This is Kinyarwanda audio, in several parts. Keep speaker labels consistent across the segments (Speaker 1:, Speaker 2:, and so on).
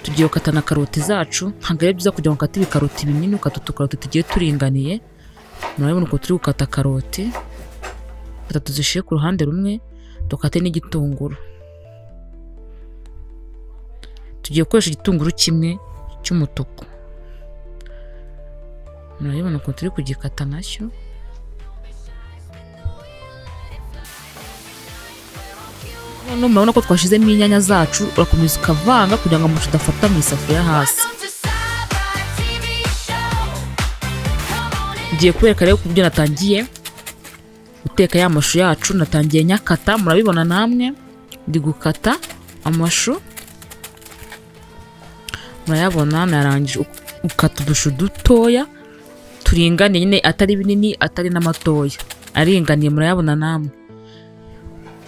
Speaker 1: Tugiye gukata na karoti zacu. Ntabwo ari byiza kugira ngo ukate ibikaroti binini, ukata utukaroti tugiye turinganiye. Murabibona uko turi gukata karoti. Reka tuzishyire ku ruhande rumwe, dukate n'igitunguru. Tugiye gukoresha igitunguru kimwe cy'umutuku. Murabibona ukuntu turi kugikata nacyo. Noneho murabona ko twashyizemo inyanya zacu, urakomeza ukavanga kugira ngo amashu adafata mu isafuriya hasi.
Speaker 2: Welcome to Sci-Fi TV Show. Come on in.
Speaker 1: Ngiye kubereka rero ku byo natangiye guteka ya mashu yacu. Natangiye nyakata, murabibona namwe ndi gukata amashu, murayabona. Narangije gukata udushu dutoya turinganiye nyine, atari binini atari n'amatoya, aringaniye, murayabona namwe.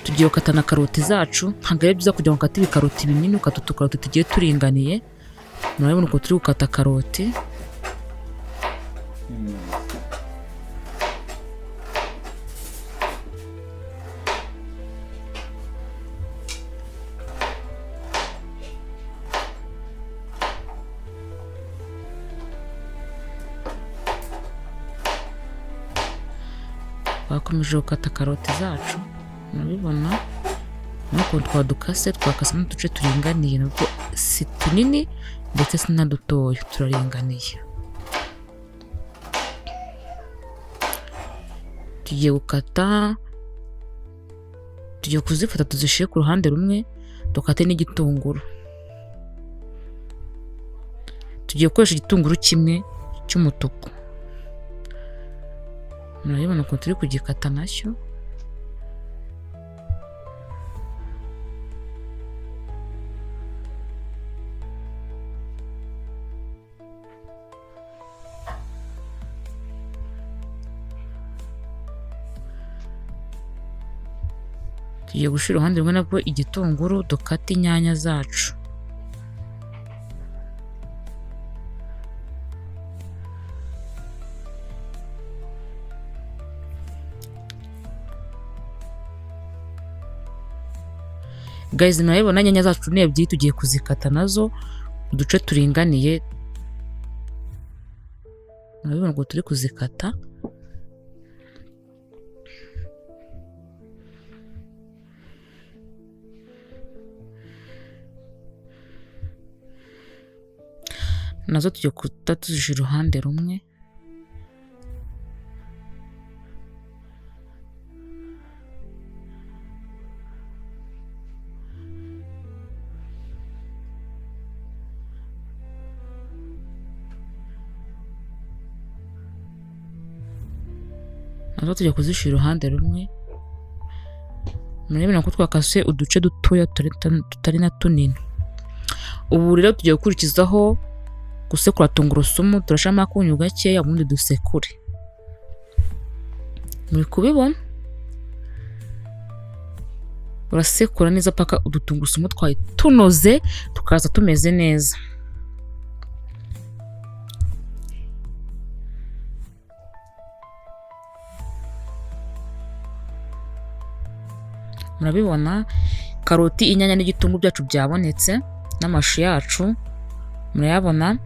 Speaker 1: Tugiye gukata na karoti zacu. Ntabwo ari byiza kugira ngo ukate ibikaroti binini, ukata utukaroti tugiye turinganiye. Murabibona uko turi gukata karoti. Twakomeje gukata karoti zacu, murabibona n'ukuntu twadukase, twakase n'uduce turinganiye, nabwo si tunini ndetse si na dutoya, turaringaniye. Tugiye gukata, tugiye kuzifata tuzishyire ku ruhande rumwe, dukate n'igitunguru. Tugiye gukoresha igitunguru kimwe cy'umutuku. Murabibona ukuntu turi kugikata nacyo. Tugiye gushyira uruhande rumwe nabwo igitunguru, dukate inyanya zacu. Guys, murabibona inyanya zacu ni ebyiri, tugiye kuzikata nazo uduce turinganiye. Murabibona ngo turi kuzikata. Nazo tugiye kuta tuzishyira iruhande rumwe. Nazo tujya kuzishyira iruhande rumwe. Murabibona ko twakase uduce dutoya tutari na tunini. Ubu rero tugiye gukurikizaho gusekura tungurusumu, turashiramo akunyu gakeya ubundi dusekure. Muri kubibona? Urasekura neza paka udutungurusumu twawe tunoze, tukaza tumeze neza. Murabibona karoti, inyanya n'igitunguru byacu byabonetse n'amashu yacu murayabona.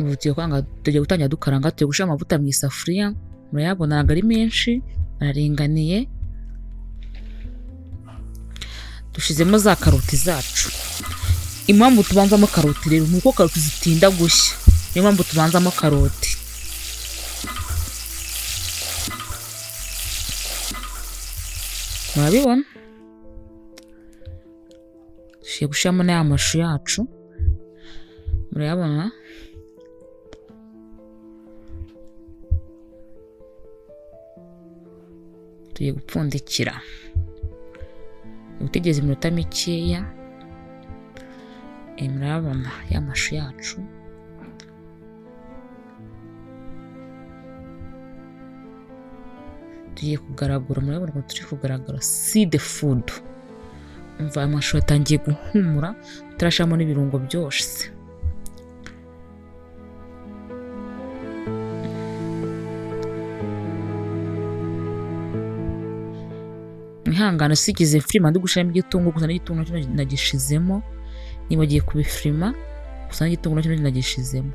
Speaker 1: Ubu tugiye gutangira dukaranga, tugiye gushyira amavuta mu isafuriya. Murayabona ntabwo ari menshi, araringaniye. Dushyizemo za karoti zacu. Impamvu tubanzamo karoti rero ni uko karoti zitinda gushya, niyo mpamvu tubanzamo karoti. Murabibona? Tugiye gushyiramo n'aya mashu yacu, murayabona? Tugiye gupfundikira, gutegereza iminota mikeya. Murabona ya mashu yacu. Tugiye kugaragura, murabona ko turi kugaragara. See the food. Umva amashu yatangiye guhumura, tutarashyiramo n'ibirungo byose. Mwihangane sigize firima ndi gushiramo igitunguru, gusa n'igitunguru nacyo nagishizemo, nibagiye kubifirima, gusa n'igitunguru nacyo nagishizemo.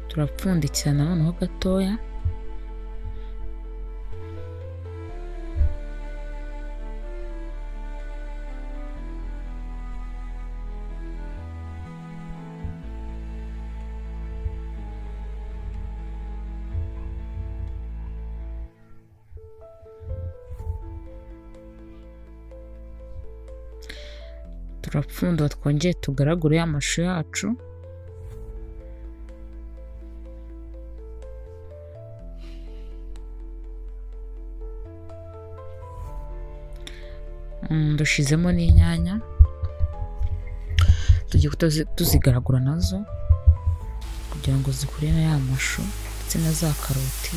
Speaker 1: Turapfundikira noneho gatoya. Turapfundura twongere tugaragure ya mashu yacu. Dushizemo n'inyanya, tugiye tuzigaragura nazo kugira ngo zihure na ya mashu ndetse na za karoti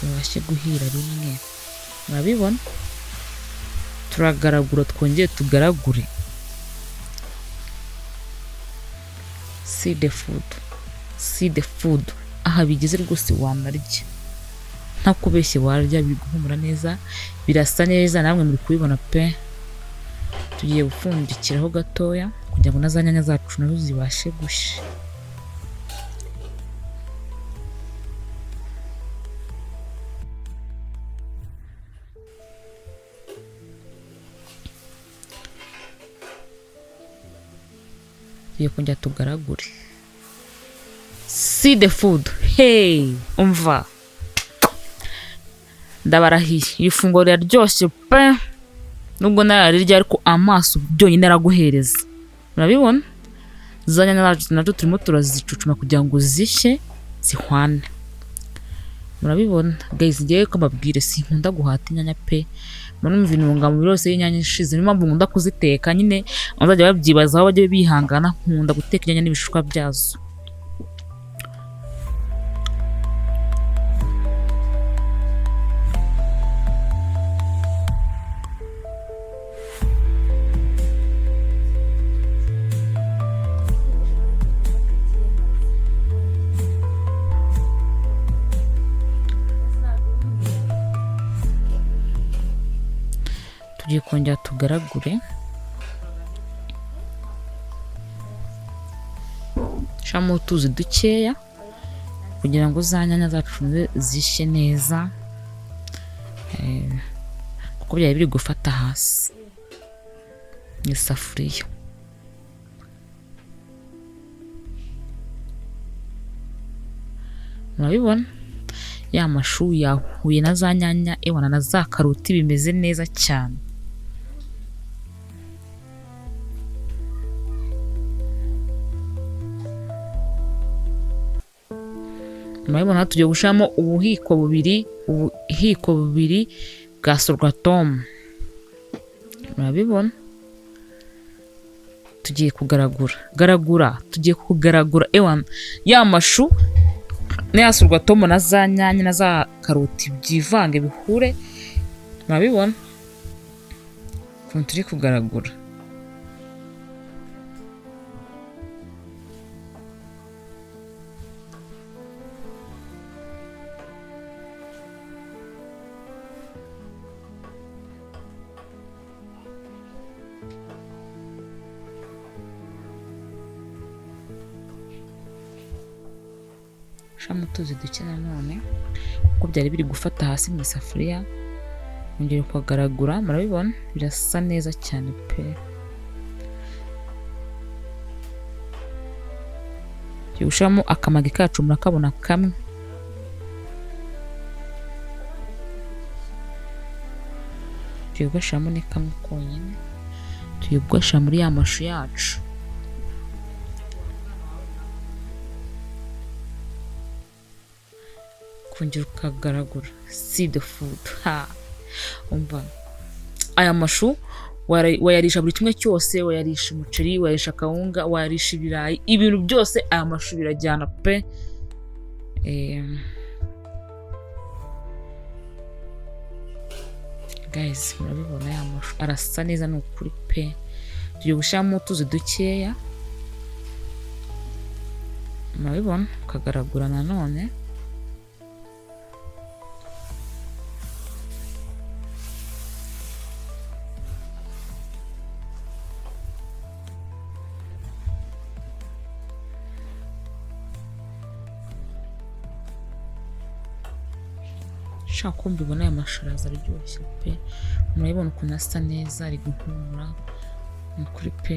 Speaker 1: bibashe guhira rimwe. Murabibona, turagaragura twongere tugaragure. See the food, see the food. Aha bigeze rwose wanarya, ntakubeshye warya, biri guhumura neza, birasa neza, namwe muri kubibona pe. Tugiye gupfundikiraho gatoya kugira ngo na za nyanya zacu nazo zibashe gushya. Tugiye kongera tugaragure. See the food. Hey, umva. Ndabarahiye, iri funguro riraryoshye pe. Nubwo nararirya ariko amaso byonyine araguhereza. Murabibona? Za nyanya zacu nazo turimo turazicucuma kugira ngo zishye zihwane. Murabibona? Guys, ngewe ko mbabwire sinkunda guhata inyanya pe. Murumva intungamubiri yose y'inyanya ishize, niyo mpamvu nkunda kuziteka nyine, bazajya babyibazaho bajye bihangana, nkunda guteka inyanya n'ibishishwa byazo. Tugiye kongera tugaragure. Shamo utuzi dukeya kugira ngo za nyanya zacu zishye neza, kuko byari biri gufata hasi mu isafuriya. Murabibona ya mashu yahuye na za nyanya, ewana na za karoti, bimeze neza cyane. Murabibona tugiye gushiramo ubuhiko bubiri bwa sorwatomu. Murabibona tugiye kugaragura, garagura, tugiye kugaragura ewana ya mashu na ya sorwatomu na za nyanya na za karoti byivange bihure. Murabibona ukuntu turi kugaragura. Shamo utuzi duke nanone kuko byari biri gufata hasi mu isafuriya, ongera ukagaragura. Murabibona birasa neza cyane pe. Tugiye gushiramo akamagi kacu, murakabona kamwe. Tugiye kugashiramo ni kamwe konyine, tugiye kugashira muri ya mashu yacu. Kongera ukagaragura. See the food. Ha. Umva aya mashu wayarisha buri kimwe cyose, wayarisha umuceri, wayarisha akawunga, wayarisha ibirayi, ibintu byose aya mashu birajyana pe. Guys, murabibona aya mashu arasa neza ni ukuri pe. Tugiye gushyiramo utuzi dukeya, murabibona, ukagaragura nanone. Nshaka ko mbibona, aya mashu araza aryoshye pe. Murabibona ukuntu asa neza, ari guhumura, ni ukuri pe.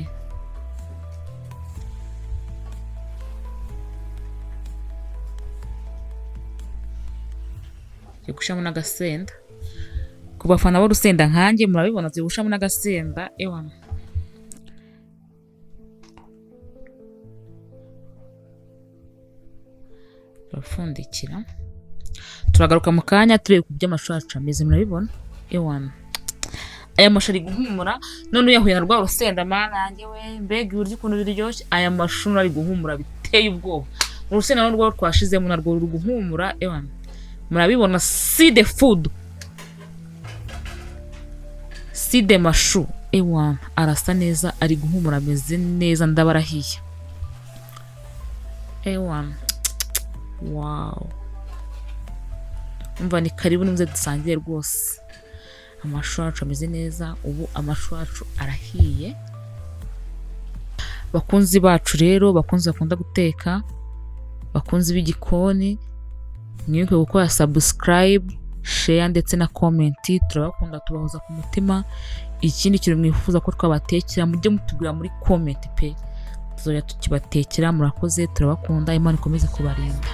Speaker 1: Tugiye gushyiramo n'agasenda. Ku bafana b'urusenda nkanjye murabibona, tugiye gushyiramo n'agasenda, ewana. Turapfundikira, turagaruka mu kanya turebe ku byo amashu yacu ameze. Murabibona, ewana, aya mashu ari guhumura. None uyahuye na rwa rusenda, mana yanjye we, mbega ibiryo ukuntu biryoshye! Aya mashu ari guhumura biteye ubwoba. Urusenda narwo twashizemo narwo ruri guhumura, ewana, murabibona. See the food, see the mashu, ewana, arasa neza, ari guhumura, ameze neza, ndabarahiye, ewana, wow. Umva, ni karibu nimuze dusangire rwose. Amashu yacu ameze neza, ubu amashu yacu arahiye. Bakunzi bacu rero, bakunzi bakunda guteka, bakunzi b'igikoni, mwibuke gukora subscribe, share ndetse na comment. Turabakunda, tubahoza ku mutima. Ikindi kintu mwifuza ko twabatekera, mujye mutubwira muri comment pe, tuzajya tukibatekera. Murakoze, turabakunda, Imana ikomeze kubarinda.